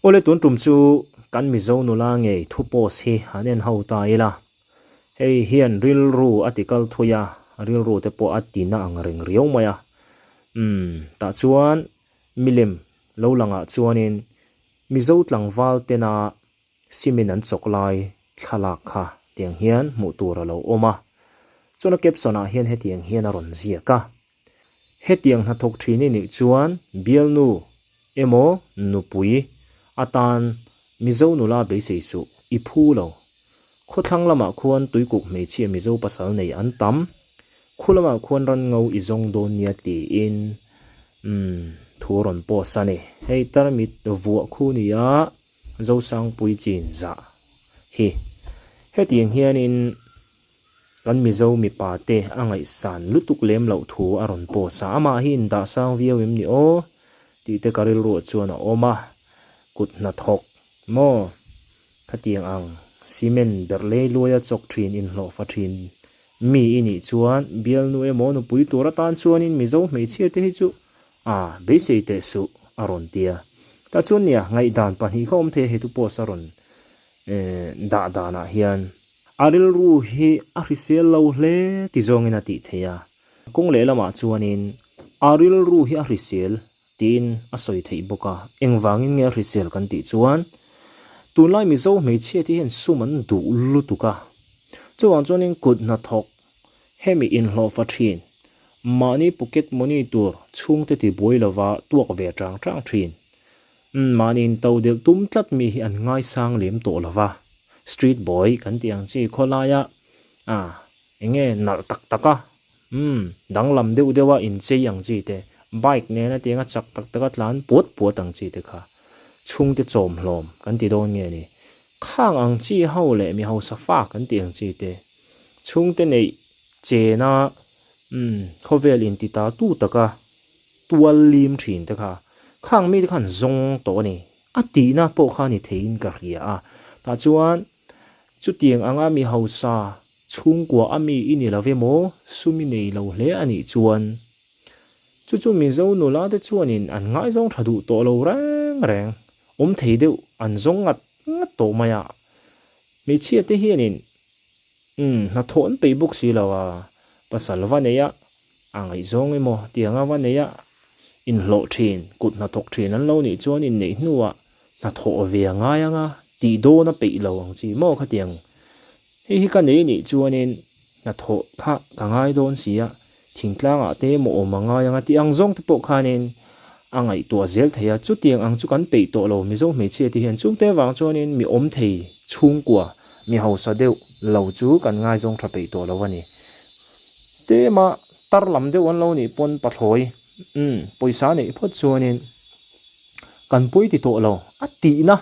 Awle tun tum chu kan Mizo nula ngei thu post hi han en ho ta ila. Hei hian rilru a ti kal thui a, rilru te pawh a ti na ang reng riau mai a. Umm, tah chuan milem lo langah chuanin Mizo tlangval tena Cement an chawk lai thlalak kha tiang hian hmuh tur a lo awm a. Chuan a caption ah hian hetiang hian a rawn ziak a. Hetiang hnathawk thin i nih chuan bialnu emaw nupui atan Mizo nula beisei suh i phu lo. Khawthlang lamah khuan tuikuk hmeichhia Mizo pasal nei an tam. Khu lamah khuan ran ngo i zawng dawn nia tiin umm thu a rawn post a ni. Hei tarmit vuah khu nia. Zosangpui chin zah hi. Hetiang hianin kan Mizo mipa te a ngaihsan lutuk lem loh thu a rawn post a, amah hi indah sang viau em ni aw tih te ka rilruah chuan a awm a, kut hnathawk maw khatiang ang cement berh lei luaia chawk thin inhlawhfa thin mi i nih chuan bialnu emaw nupui tur atan chuanin Mizo hmeichhia te hi chu A, beisei teh suh, a rawn ti a. Tah chuan nia, ngaihdan pahnih kha awm thei a, he tu post a rawn dah danah hian. A rilru hi a hrisel lo hle ti zawngin a tih theih a. Kawng lehlamah chuanin a rilru hi a hrisel tiin a sawi theih bawk a. Engvangin nge a hrisel kan tih chuan tunlai Mizo hmeichhia te hian sum an duh lutuk a. Chuvang chuanin kut hnathawk Hemi inhlawhfa thin, mahni pocket money tur chhungte ti buai lova tuak ve chang chang thin. Umm, mahni in to delh tum tlat mi hi an ngaisang lem tawh lova, street boy kan tih ang chi khawlaia ah enge nalh tak tak a, umm, danglam deuh deuh a inchei ang chi te, bike nena tianga chak tak tak a tlan puat puat ang chi te kha chhungte chawm hlawm kan ti dawn nge ni. Khang ang chi ho leh mi hausa fa kan tih ang chi te. Chhungte neih chena umm khawvel inti ta tu taka tual lim thin te kha khang mite khan zawng tawh a ni. A tihna pawh kha ni theiin ka hria a. Tah chuan chutiang anga mi hausa chhungkua a mi i ni lo ve maw sum i nei lo hle a nih chuan chu chu Mizo nula te chuanin an ngaizawng tha duh tawh lo reng reng awm thei deuh an zawng ngat ngat tawh mai a. Hmeichhia te hianin umm hnathawh an peih bawk si lo a, pasal va nei a, a ngaihzawng emaw tianga va nei a, inhlawh thin, kut hnathawk thin an lo nih chuan inneih hnuah hnathawh ve a ngai ang a, tih dawn a peih lo ang chi maw khatiang. Hei hi ka nei nih chuanin hnathawh kha ka ngai dawn si a, thingtlangah te emaw awm a ngai ang a tih ang zawng te pawh khanin a ngaihtuah zel thei a, chutiang ang chu kan peih tawh lo Mizo hmeichhia te hian chungte avang chuanin mi awm thei chhungkua mi hausa deuh lo chu kan ngaizawng tha peih tawh lo a ni. Tlema tar lam deuh an lo nih pawn pathlawi umm pawisa neih phawt chuanin kan pawi ti tawh lo a tihna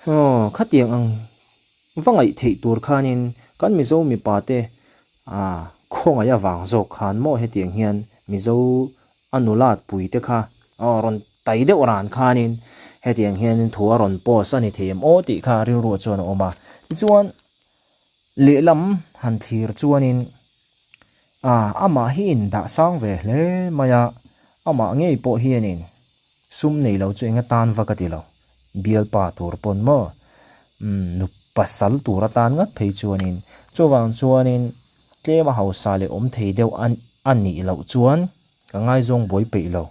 aw khatiang ang Va ngaih theih tur khanin kan Mizo mipa te khawngaih avang zawk khan maw hetiang hian Mizo a nulat pui te kha rawn tai deuh ran khanin hetiang hianin thu a rawn post a ni thei em aw tih kha rilruah chuan a awm a. Tichuan lehlam han thlir chuanin amah hi indah sang ve hle mai a, amah ngei pawh hianin Sum nei lo chu eng atan va ka ti lo, bialpa tur pawn maw? Umm, nu pasal tur atan ngat phei chuanin, chuvang chuanin tlem a hausa leh awm thei deuh a a nih loh chuan ka ngaizawng buai peih lo.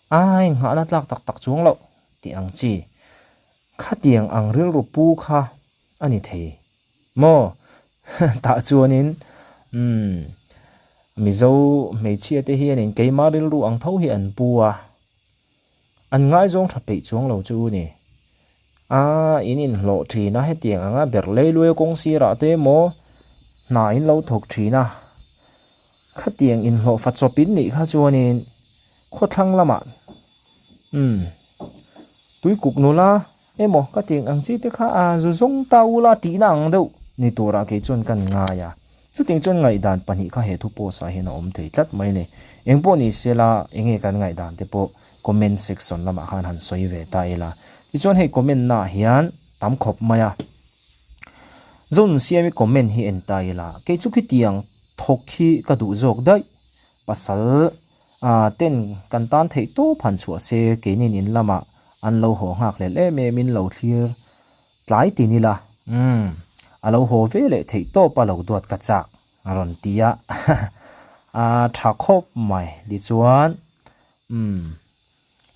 Ai, nghahna tlak tak tak chuang loh tih ang chi. Khatiang ang rilru pu kha a ni thei Maw? Tah chuanin umm Mizo hmeichhia te hianin keima rilru ang tho hi an pu a, an ngaizawng tha peih chuang lo chu ni. A in inhlawh thin a hetiang anga ber leiluai kawng sirah te emaw hna in lo thawk thin a, khatiang inhlawh fa chawp in nih kha chuanin khawthlang lamah umm tuikuk nula Emaw ka tih ang chi te kha a zu zawng ta ula tihna ang deuh ni turah kei chuan kan ngai a. Chutiang chuan ngaihdan pahnih kha he thu post ah hian a awm thei tlat mai ni. Eng pawh ni se la enge kan ngaihdan te pawh comment section lamah khan han sawi ve ta ila. Tichuan hei comment naah hian tam khawp mai a. Zonunsiami comment hi en ta ila kei chu khitiang thawk hi ka duh zawk daih. Pasal ten kan tan theih tawp han chhuah se keinin in lamah An lo haw nghak hlel em em in lo thlir tlai tin ila, umm, a lo haw ve leh theih tawp a lo duat ka chak, a rawn ti a, a tha khawp mai. Tichuan, umm,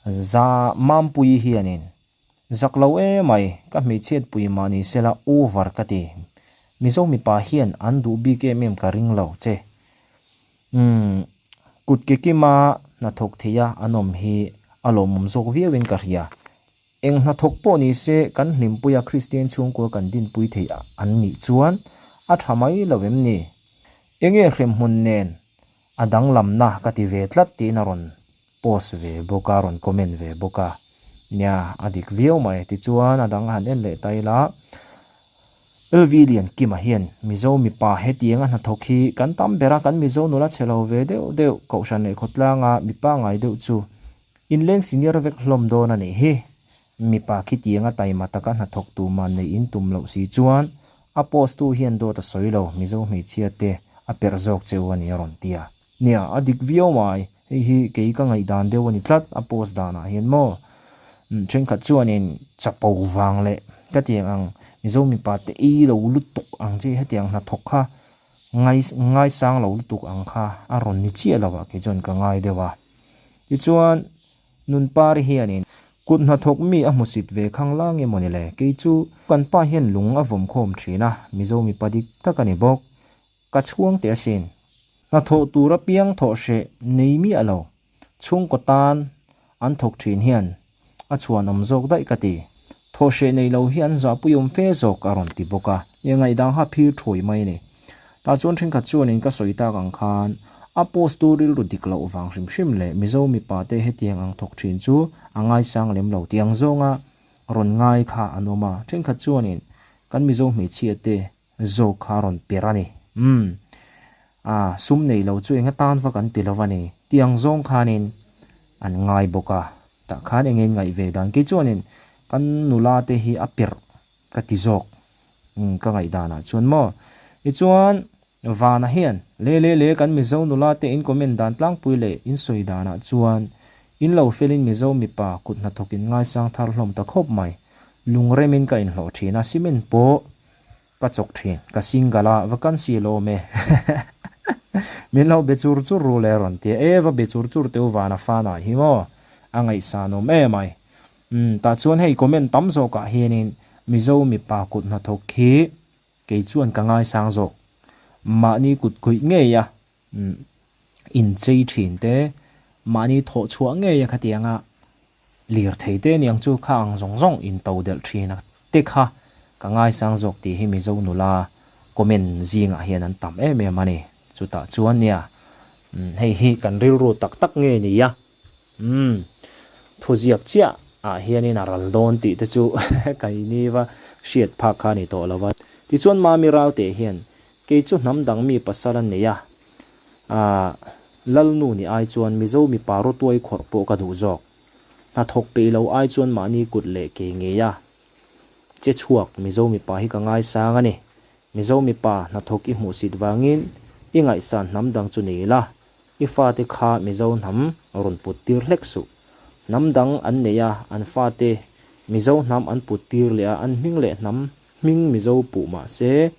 za Mampuii hianin Zak lo emai, ka hmeichhiatpui mah ni sela over ka ti. Mizo mipa hian an duh bik em em ka ring lo che. Umm, kut ke kima hnathawk theia an awm hi a lawmawm zawk viauin ka hria. Eng hnathawk pawh ni se kan hlimpuia Kristian chhungkua kan dinpui thei an nih chuan a tha mai lo em ni? Enge hremhmun nen a danglamna ka ti ve tlat tiin a rawn post ve bawk a, rawn comment ve bawk a, nia a dik viau mai. Tichuan a dang han en leh ta ila, LV Liankima hian Mizo mipa hetiang a hnathawk hi kan tam ber a, kan Mizo nula chhe lo ve deuh deuh, Kohhran leh khawtlanga mipa ngai deuh chu inleng senior vek hlawm dawn a nih hi. Mipa khitianga taima taka hnathawk tuman neih in tum loh si chuan a post tu hian dawt a sawi lo, Mizo hmeichhia te a perh zawk che u a ni a rawn ti a. Nia, a dik viau mai. Hei hi kei ka ngaihdan deuh a ni tlat, a post danah hian maw. Umm thenkhat chuanin chapo vang leh ka tiang ang Mizo mipa te ei lo lutuk ang chi hetiang hnathawk kha ngai ngaisang lo lutuk ang kha a rawn ni chiah lo ah kei chuan ka ngai deuh a. Tichuan Nunpari hianin kut hnathawk mi a hmusit ve khang la nge mawni le? Kei chu kan pa hian lung a vawm khawm thin a, Mizo mipa dik tak a ni bawk. Ka chhuang teh asin. Hnathawh tur apiang thawh hreh nei miah lo. Chhungkaw tan an thawk thin hian a chhuanawm zawk daih ka ti. Thawh hreh nei lo hi an zahpuiawm fe zawk a rawn ti bawk a. Nia ngaihdang ha phir thuai mai a ni. Tah chuan thenkhat chuanin ka sawi tak ang khan a post tu rilru dik loh vang hrim hrim leh Mizo mipa te hetiang ang thawk thin chu a ngaisang lem lo tih ang zawnga rawn ngai kha an awm a. Thenkhat chuanin kan Mizo hmeichhia te Zawk kha a rawn per a ni. Umm. A, sum nei lo chu eng atan va kan ti lo a ni. Tiang zawng khanin an ngai bawk a. Tah khan eng in ngaih ve dan. Kei chuanin kan nula te hi a perh ka ti zawk. Umm, ka ngaih danah chuan maw. Tichuan, Vana hian le le le kan Mizo nula te in comment dan tlangpui leh in sawi danah chuan in lo felin Mizo mipa kut hnathawk in ngaisang thar hlawm ta khawp mai. Lungremin ka inhlawh thin a, cement pawh Ka chawk thin, ka single a, vacancy lo awm e. Min lo be chur chur ru le rawn ti a, e va be chur chur teh u vana fana hi maw, a ngaihsan awm em ai. Umm tah chuan hei comment tam zawkah hianin Mizo mipa kut hnathawk khi kei chuan ka ngaisang zawk. Mahni kut khawih ngei a, umm inchei thin te, mahni thawh chhuah ngei a khatianga Lirthei te aniang chu kha ang zawng zawng in to delh thin a te kha ka ngaisang zawk tih hi Mizo nula comment zingah hian an tam em em a ni. Chutah chuan nia hei hi kan rilru tak tak nge ni a, umm thuziak chiah ah hianin a ral dawn tih te chu keini va hriat phak kha a ni tawh lo va. Tichuan Mami Ralte hian kei chu hnam dang mi pasal a nei a, Aah, Lalnu ni ai chuan Mizo mipa rawtuai khawrh pawh ka duh zawk. Hnathawk peih lo ai chuan mahni kut leh ke ngei a che chhuak Mizo mipa hi ka ngaisang a ni. Mizo mipa hnathawk i hmuhsit vangin i ngaihsan hnam dang chu nei la, i fate kha Mizo hnam rawn put tir hlek suh. Hnam dang an nei a, an fate Mizo hnam an put tir leh a, an hming leh hnam Hming Mizo puh mah se,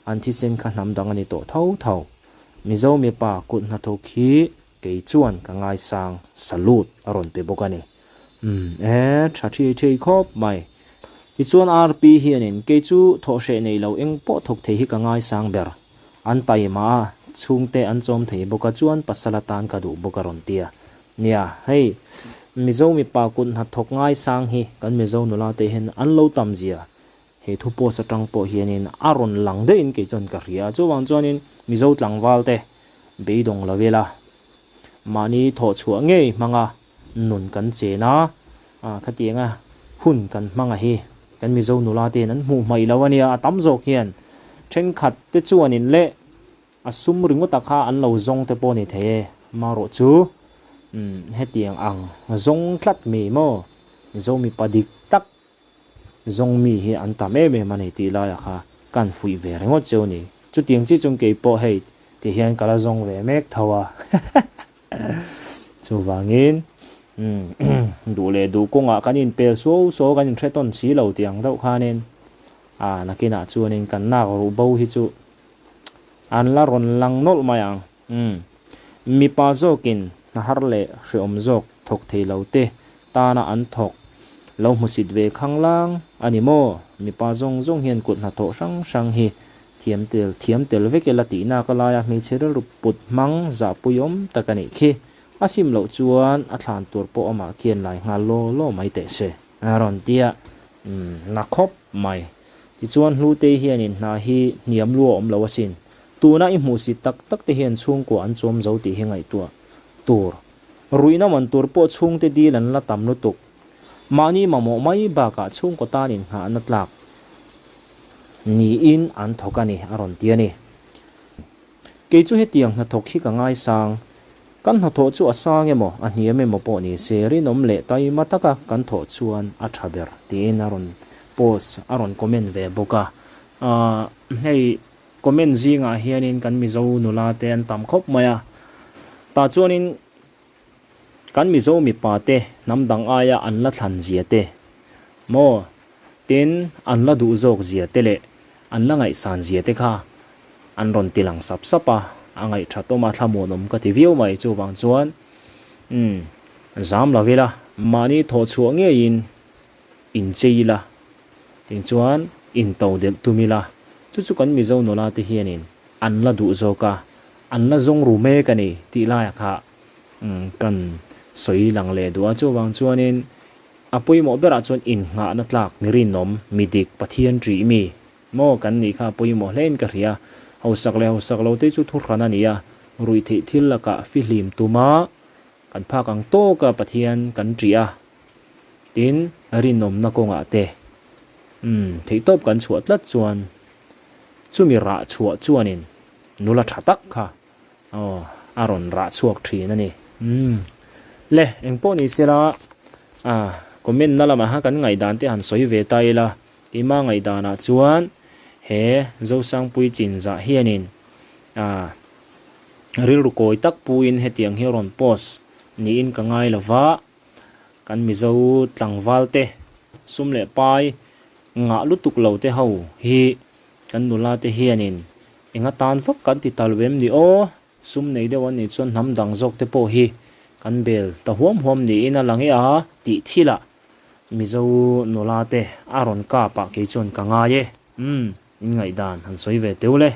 an thisen kha hnam dang a ni tawh tho tho. Mizo mipa kut hnathawk hi kei chuan ka ngaisang salute a rawn pe bawk a ni. Umm e, tha thei thei khawp mai. Tichuan RP hianin kei chu thawhhreh nei lo eng pawh thawk thei hi ka ngaisang ber. An taima a, chhungte an chawm thei bawk a chuan pasal atan ka duh bawk a rawn ti a. Nia, hei Mizo mipa kut hnathawk ngaisang hi kan Mizo nula te hian an lo tam zia He thu post atang pawh hianin a rawn lang deuhin kei chuan ka hria a, chuvang chuanin Mizo tlangval te beidawng lo ila mahni thawh chhuah ngei hmanga nun kan chen a, khatianga hun kan hmanga hi kan Mizo nula te hian an hmuh hmaih lo a nia, a tam zawk hian thenkhat te chuanin leh a sum ringawt a kha an lo zawng te pawh a ni thei e, marawh chu hetiang ang zawng tlat mi maw Mizo mipa dik tak Zawng mi hi an tam em em a ni tih laiah kha kan fuih ve ringawt cheu ni. Chutiang chi chung kei pawh hei ti hian ka la zawng ve mek tho a. Chuvangin Umm duh leh duh kawngah kan inpel suau suau kan inhre tawn si lo tih ang deuh khanin ah nakinah chuanin kan nak ruh bo hi chu an la rawn lang nawlh mai ang. Umm mipa zawkin hna har leh hreawm zawk thawk thei lo te tana an thawk lo hmusit ve khanglang a ni maw? Mipa zawng zawng hian kut hnathawh hrang hrang hi thiam tel thiam tel vek ila tihnak a laia hmeichhe rilru put hmang zahpuiawm tak a nih khi. A sim loh chuan a thlan tur pawh amah khian lai nghal law law mai teh se. A rawn ti a, umm na khawp mai. Tichuan Hlutei hianin hna hi hniam lu a awm lo asin. Tuna i hmuhsit tak tak te hian chhungkua an chawm zo tih hi ngaihtuah tur. Ruihna man tur pawh chhungte dil an la tam lutuk. Mahni mamawh mai bakah chhungkaw tan inngahna tlak niin an thawk a ni a rawn ti a ni. Kei chu hetiang hnathawk hi ka ngaisang. Kan hnathawh chu a sang emaw, a hniam emaw pawh ni se, rinawm leh taima taka kan thawh chuan a tha ber tiin a rawn post, a rawn comment ve bawk a. Aaa hei comment zingah hianin kan Mizo nula te an tam khawp mai a. Tah chuanin Kan Mizo mipa te hnam dang aia an la thlan zia te maw tin an la duh zawk zia te leh an la ngaihsan zia te kha an rawn ti lang sap sap a, a ngaihthat awm a thlamuanawm ka ti viau mai chuvang chuan umm zam lo ila mahni thawh chhuah ngeiin inchei ila ting chuan into delh tum ila chu chu kan Mizo nula te hianin an la duh zawk a an la zawng ru mek a ni tih laiah kha kan sawi lang leh duh a, chuvang chuanin a pawimawh berah chuan innghahna tlak mi rinawm, mi dik, Pathian ṭih mi maw kan nih kha a pawimawh hlein ka hria. Hausak leh hausak lo te chu thuhran a ni a, ruihtheih thil lakah fihlim tuma kan phak ang tawka Pathian kan ṭih a, tin rinawmna kawngah te theihtawp kan chhuah tlat chuan chumi rah chhuah chuanin nula ṭha tak kha Aw, a rawn rah chhuak thin a ni. Umm. Le, engpawh ni sela, ah, comment na lamah khan kan ngaihdan te han sawi ve ta ila, keima ngaihdanah chuan he Zosangpui chinzah hianin, ah, rilru kawi tak puin hetiang hi a rawn post niin ka ngai lo va, kan Mizo tlangval te, sum leh pai ngah lutuk lo te ho hi Kan nula te hianin eng atan vak kan ti ta lo em ni aw, sum nei deuh an nih chuan hnam dang zawk te pawh hi kan bel ta huam huam niin a lang e a tih thilah Mizo nula te a rawn kap ah kei chuan ka ngai e. Umm, in ngaihdan han sawi ve teu le.